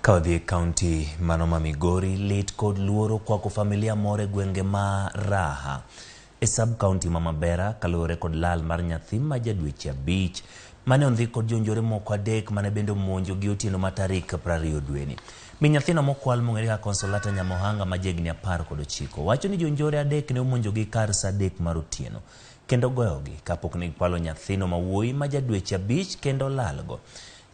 Ka wadhi e kaunti mano ma Migori, lit kod luoro kwako familia moro e gwenge ma Raha e sub kaunti ma Mabera kaluwore kod lal mar nyathi ma ja dweche 5 mane ondhi kod jonjore moko 3 mane bende omonjo gi otieno ma tarik 20 dweni. Min nyathino mokwal mong'ere kaka Consolata Nyamohanga ma jahigni 19 wacho ni jonjore 3 ne omonjogi kar sa 3 mar otieno kendo goyogi kapok ne gikwalo nyathino ma wuoyi ma ja dweche 5 kendo lalgo.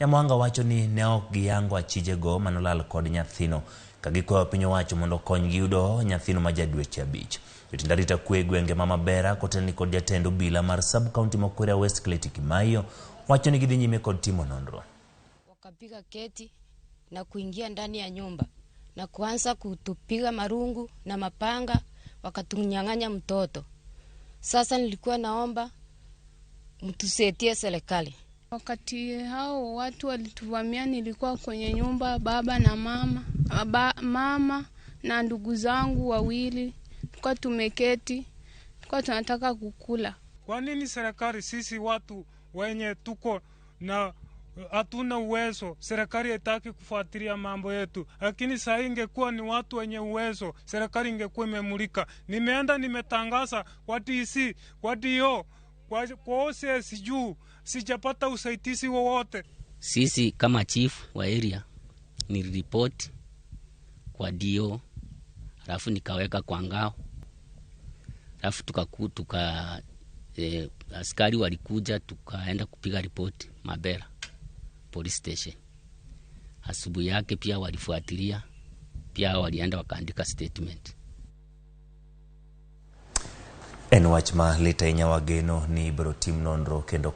Nyamohanga wacho ni ne ok giyango achijego manolal kod nyathino ka gikwayo piny owacho mondo okonygi yudo nyathino ma ja dweche 5. Jotend arita kwe e gwenge ma Mabera kotelni kod jatend obila mar sub county ma Kuria West Kleti Kimaiyo wacho ni gidhi nyime kod timo nonro. Wakapiga keti na kuingia ndani ya nyumba na kuanza kutupiga marungu na mapanga, wakatunyang'anya mtoto. Sasa nilikuwa naomba mtusaidie serikali. Wakati hao watu walituvamia, nilikuwa kwenye nyumba, baba na mama, mama na ndugu zangu wawili. Tulikuwa tumeketi, tulikuwa tunataka kukula. Kwa nini serikali sisi watu wenye tuko na hatuna uwezo, serikali haitaki kufuatilia mambo yetu? Lakini saa ingekuwa ni watu wenye uwezo, serikali ingekuwa imemulika. Nimeenda nimetangaza kwa DC, kwa DO, kwa OCS juu, sijapata usaidizi wowote. Sisi kama chief wa area niliripoti kwa DO, alafu nikaweka kwa ngao. Alafu askari walikuja, tukaenda kupiga ripoti Mabera police station. Asubuhi yake pia walifuatilia, pia walienda wakaandika statement. En wach ma lit ahinya, wageno ni ibiro tim nonro kendo.